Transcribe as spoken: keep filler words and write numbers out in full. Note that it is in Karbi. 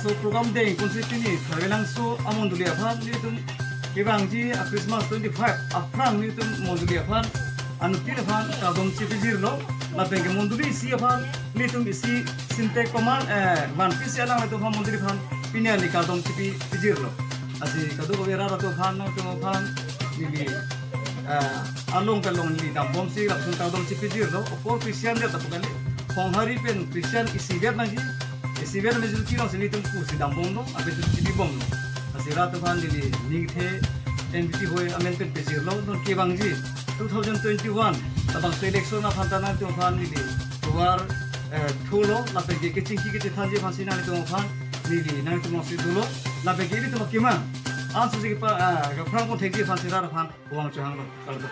So program deng kunsi pini Tharve Langso amondoli aphan nelitum kevangji a Christmas twenty-five aphrang nelitum mondoli aphan anuttin aphan kardom chipijirlo. Lapen ke mondoli isi aphan nelitum isi Sintex koman eh vanpi isi alanglitum aphan mondoli aphan pini neli kardom chipi pijirlo. Lasi kadokave rat atum aphan nangtum aphan neli eh along kelong neli dambomsi lapuson kardom chipijirlo. Apor Christian dia tapu kali. Honghari pen Christian isivet nangji. Isivet majority alongsi nelitum kursi dambomlo, abe tu chibibomlo. Lasi rat aphan neli ningthe M V P hoi amen pen pijirlo, non kevangji two thousand twenty-one labangso election aphan ta nangtum aphan neli tovar eh thulo, lapen ke kechingki kechethanji aphansi nangtum aphan neli nangtum alongsi thulo, lapen ke ilitum akemang ansose kepa eh kaphrang pon thekji aphansi rat aphan vang chohanglo. Kardom.